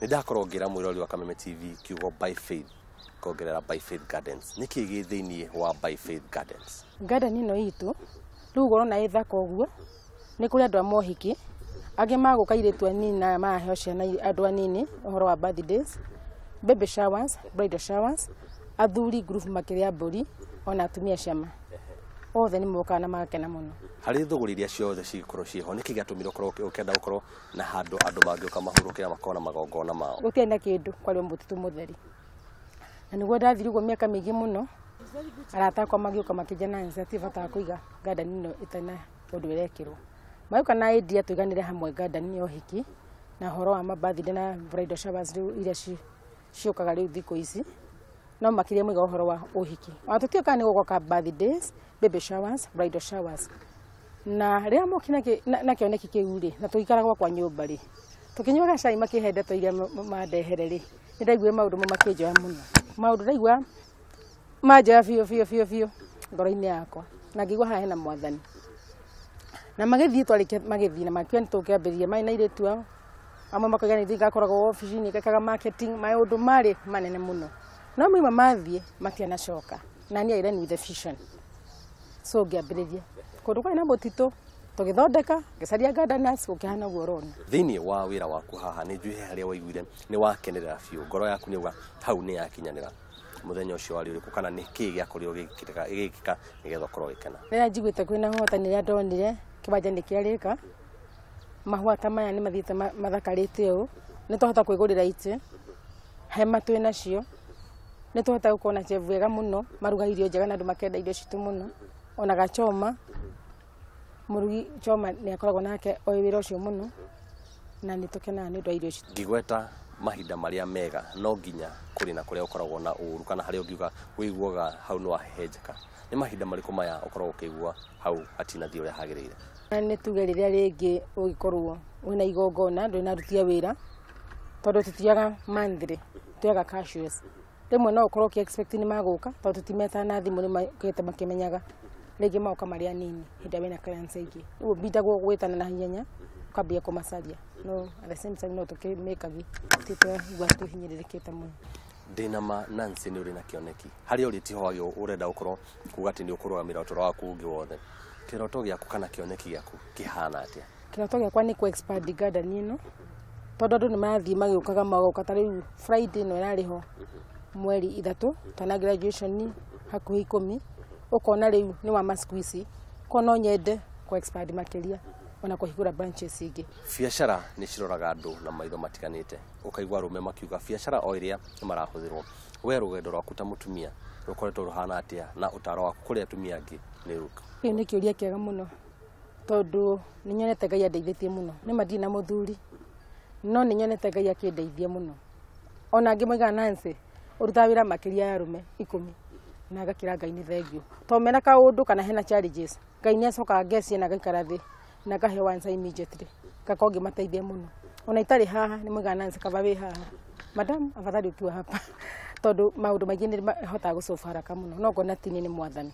Nĩ ndakorwo ngĩra mwĩrori wa Kameme TV kiugo By Faith, kongerera By Faith Gardens. Nĩ kĩĩ gĩ thĩinĩ wa By Faith Gardens? Garden ĩno itũ rĩu ũrona ĩ thaka ũguo, nĩ kũrĩ andũ a mohiki angĩ magũka, airĩtu anini na maraheo ciana, andũ anini, ũhoro wa birthdays, baby showers, bridal showers, athuri group makĩrĩa mbũri, ona atumia ciama othe nĩ mokaga na magakena mũno. Harĩ thũgũrĩ iria ciothe cigĩkorwo ciĩho, nĩkĩ gĩatũmire ũkorwo ũkĩenda gũkorwo na handũ andũ mangĩũka mahurũkĩra, makorwo na magongona mao? Gũtiarĩ na kĩndũ, kwarĩ o mũtitũ mũtheri, na nĩguo ndathire ũguo mĩaka mĩingĩ mũno, arata akwa magĩũka makĩnja na hatirĩ bata wa kũiga garden ĩno ĩtarĩ na ũndũ ĩrekĩrwo. Magĩũka na idea tũiganĩre hamwe garden ya ũhiki na ũhoro wa ma birthday na bridal showers rĩu iria ciũkaga rĩu thikũ ici, no makĩria moiga ũhoro wa ũhiki. Ona tũtiũĩ kana nĩ gũgoka birthdays, baby showers, bridal showers. Na rĩrĩa mokire na kĩoneki kĩu rĩ, na tũgĩikara gwakwa nyũmba rĩ, tũkĩnyuaga cai, makĩhe ndeto iria mandehere rĩ, nĩ ndaiguire maũndũ mau makĩnjoya mũno, maũndũ ndaigua manjoya biũ biũ biũ biũ ngoro-inĩ yakwa, na ngĩigua haha hena Mwathani. Na magĩthiĩ, twarĩkia magĩthiĩ na makiuga nĩ tũkĩambĩrĩria marĩ na airĩtu ao amwe, makoiga nĩ ithuĩ ngakoragwo obici-inĩ ngekaga marketing, maũndũ marĩ manene mũno, no maima mathiĩ matianacoka, na niĩ I ran with the vision. So ngĩambĩrĩria kũndũ kwarĩ na mũtitũ, tũgĩthondeka, ngĩcaria gardeners, gũkĩhana ũguo ũrona. Thĩinĩ wa wĩra waku haha, nĩ njũĩ he harĩa waiguire nĩ wakenerera biũ, ngoro yaku nĩ uga hau nĩ yakinyanĩra. Mũthenya ũcio warĩ ũrĩkũ, kana nĩ kĩĩ gĩakorirwo gĩgĩkĩka nĩgetha ũkorwo ũgĩkena? Rĩrĩa njiguĩte kwĩna ũhotani, rĩrĩa ndonire kĩwanja nĩ kĩarĩka, mahũa ta maya nĩ mathiĩte mathakarĩte ũũ, nĩ twahota kwĩgũrĩra itĩ, hema twĩ nacio, nĩ twahota gũkorwo na chef wega mũno, maruga irio njega na andũ makenda irio citũ mũno. Ona gachoma, mũrugi choma nĩ akoragwo nake oĩ wĩra ũcio mũno, na nĩ tũkenaga nĩ ũndũ wa irio ici. Ngĩgweta mahinda marĩa mega, no nginya kũrĩ na kũrĩa ũkoragwo na ũru, kana harĩa ũngiuga wĩiguaga hau nĩ wahehenjeka. Nĩ mahinda marĩkũ maya ũkoragwo ũkĩigua hau hatinathiĩ ũrĩa hagĩrĩire? Nĩ tuge rĩrĩa rĩngĩ ũgĩkorwo wĩna igongona, ndũrĩ na aruti a wĩra, tondũ tũtiaga monthly, tuoyaga casuals. Rĩmwe no ũkorwo ũkĩ expect nĩ magũka, tondũ tũtimetaga na thimũ, nĩ makĩte makĩmenyaga, rĩngĩ magoka marĩ anini hĩndĩ ĩrĩa wĩna clients aingĩ. Rĩu ũbindagwo gwĩtana na ihenya, ũkambia kũmacaria, no at the same time no tũkĩmĩkagi tũtigua tũhinyĩrĩrĩkĩte mũno. Ndĩna ma Nancy nĩ ũrĩ na kĩoneki harĩa ũrĩ, tiho wagĩ ũrenda gũkorwo kuga atĩ nĩ ũkũrũgamĩra ũtũro waku ũngĩ wothe. Kĩroto gĩaku kana kĩoneki gĩaku kĩhana atĩa? Kĩroto gĩakwa nĩ kũ expand garden ĩno, tondũ andũ nĩ marathiĩ magĩũkaga, magoka. Ta rĩu Friday ĩno ĩrarĩ ho 3 twana graduation hakuhĩ 10, ũkona rĩu nĩ wa ma siku ici ko no nyende kũ expand makĩria, ona kũhingũra branches ingĩ. Biacara nĩ ciroraga andũ na maitho matiganĩte, ũkaigua arũme makiuga biacara o ĩrĩa nĩ marahũthĩrwo. We rũgendo rwaku ta mũtumia rũkoretwo rũhana atĩa, na ũtaro waku kũrĩ atumia angĩ nĩ ũrĩkũ? Kĩu nĩ kĩũria kĩega mũno, tondũ nĩ nyonete Ngai andeithĩtie mũno. Nĩ ma ndirĩ na mũthuri, no nĩ nyonete Ngai akĩndeithia mũno. Ona angĩ moigaga, "Nancy, ũrutaga wĩra makĩria ya arũme 10," na ngakĩra Ngai nĩ thengiũ, tondũ mena kaũndũ kana hena challenges, Ngai nĩ acokaga ngecia na ngaikara thĩ na ngaheo answer immediately, ngakorwo ngĩmateithia mũno. Ona itarĩ haha nĩ moigaga, "Nancy, kaba wĩ haha, madam, afadhali ukiwa hapa," tondũ maũndũ maingĩ nĩ mahotaga gũsolve haraka mũno, no ngona ti niĩ, nĩ Mwathani.